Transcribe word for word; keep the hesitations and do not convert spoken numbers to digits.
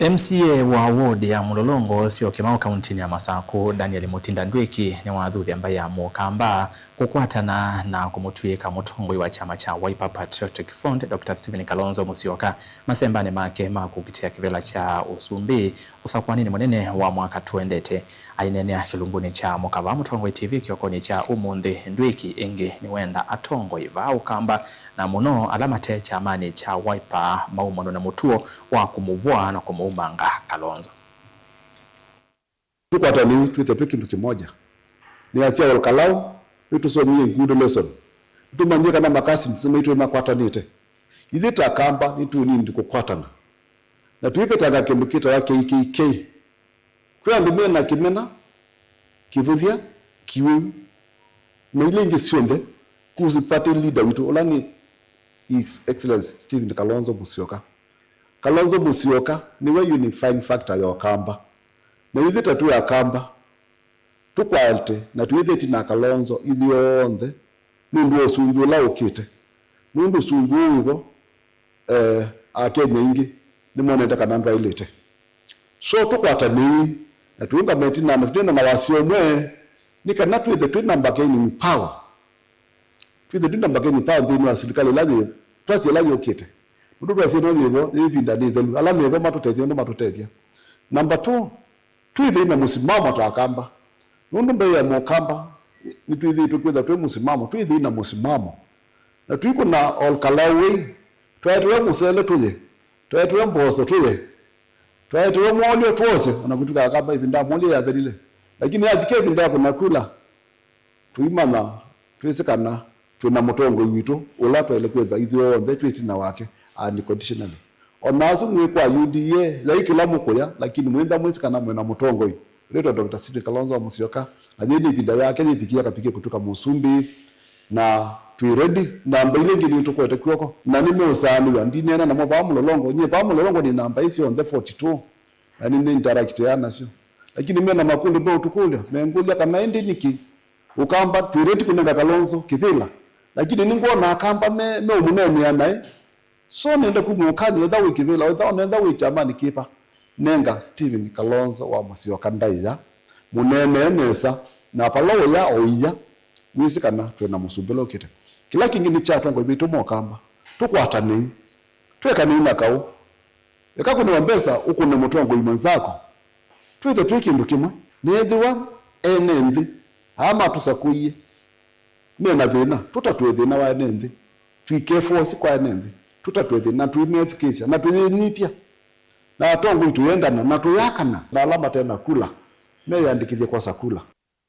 M C A wa ward ya Mũlolongo Syokimau kauntinĩ ya Masakũ, Daniel Mutinda Ndwĩki, nĩwathuthya mbaĩ ya Mũkamba kũkwatana na kũmũtw'ĩĩka mũtongoi wa kyama kya Wiper Patriotic Front, Doctor Stephen Kalonzo Musyoka, masembanĩ make ma kũkitĩa kĩvĩla kya ũsumbĩ ũsakũaninĩ mũnene wa mwaka tũendete. Aineenea kĩlungunĩ kya Mũkava Mũtongoi T V kĩokonĩ kya ũmũnthĩ, Ndwĩki ĩngĩ nĩwenda atongoi vaa Ũkamba, na mũno ala mate kyamanĩ kya Wiper, maumanwe na mũtuo wa kũmũvũa na kũmũumanga Kalonzo. Tũkwatanei twĩthĩe twĩ kĩndũ kĩmoja. Nĩasya Ol Kalou, nĩtũsomie good lesson. Nĩtũmanyie kana ma cousins maitũ nĩmakwatanĩte. Ithyĩ ta Akamba nĩtũnindi kũkwatana. Na twĩvetanga kĩndũ kĩtawa K K K. Kwĩ andũ me na kĩmena, kĩvũthya, kĩwĩu, na ila ingĩ syonthe, kuhusu party leader witũ, ũla nĩ His Excellency Stephen Kalonzo Musyoka. Kalonzo Musyoka nĩwe unifying factor ya Ũkamba. Na ithyĩ ta twĩ Akamba, tũkwate na twĩthĩe ĩtina wa Kalonzo ithyonthe nũndũ wa ũsumbĩ ũla ũkĩte. Nũndũ ũsumbĩ ũũ wĩvo, eh, Akenya aingĩ nĩmonete kana ndwaĩlĩte. So tũkwatanei na tũũngame ĩtina na tũneena na wasya ũmwe, nĩ kana twĩthĩe twĩ na bargaining power. Twĩthĩe twĩ na bargaining power nthĩnĩ wa silikalĩ ĩla yĩ, twasye ĩla yũkĩte. Nũndũ twasye ĩno yĩvo, yĩ ĩvinda nĩ ĩthelu. Ala mevo matũtethye ũndũ matũtethya. Number two, twĩthĩe na mũsimamo ta Akamba. Nũndũ mbaĩ ya Mũkamba, nĩtwĩthĩĩtwe kwĩtha twĩ mũsimamo, twĩthĩe na mũsimamo. Na twĩkũna Ol Kalou wei, twaetewe mũsele tũye, twaetewe mboso tũye, twaetewe mwolyo twose, ona kũtuka Akamba ĩvinda mwolyo yathelile. Lakini yavika ĩvinda ya kũna kula, tũimanya, twĩsĩ kana twĩ na mũtongoi witũ, ũla twaĩle kwĩtha ithyonthe twĩ ĩtina wake unconditionally. O na asu mwĩ kwa U D A, yai kĩla mũkũya, lakini mwĩntha mwĩsĩ kana mwĩ na mũtongoi wĩtwa Doctor Stephen Kalonzo wa Musyoka, na yĩĩ nĩ ĩvinda yake yĩvikie akavikie kũtuka mũsumbĩ, na twĩ ready. Namba ila ingĩ nĩtũkwete kw'oko, na nĩmeũsaanĩw'a, ndineena namo vaa Mũlolongo, nyie vaa Mũlolongo nĩ namba ii syonthe forty two, na nĩ, nĩ interact ya nasyo. Lakini me na makundi meũtũkũlya, mengũlya kana ĩndĩ nĩkĩ Ũkamba twĩrĩti kũnenga Kalonzo kĩvĩla, lakini nĩngwona Akamba me, meũmũneenea naĩ. So nenda kuma ũkani, etha wĩ kĩvĩla, etha, etha wĩ kyamanĩ kĩva, nenga Stephen Kalonzo wa Musyoka ndaĩa, mũneenee nesa, na vala ũya o ia, wĩsĩ kana twĩ na mũsumbĩ ũla ũkĩte. Kĩla kĩngĩ nĩ kya atongoi maitũ ma Ũkamba, tũkwatanei, twĩkanei na kaũ. Eka kũnĩwa mbesa ũkũne mũtongoi mwenzako. Twĩthe twĩ kĩndũ kĩmwe. Nĩethĩwa ene nthĩ aa matũsakũie me na thĩna, tũtatũe thĩna wa ene nthĩ. Tũikefosi kwa ene nthĩ, tũtatũe thĩna, na tũimethukĩĩsya, na tũyĩnyivya. Na atongoi tũyendana, na tũyakana. Na ala mate na kula, meyĩandĩkĩthye kwosa kula.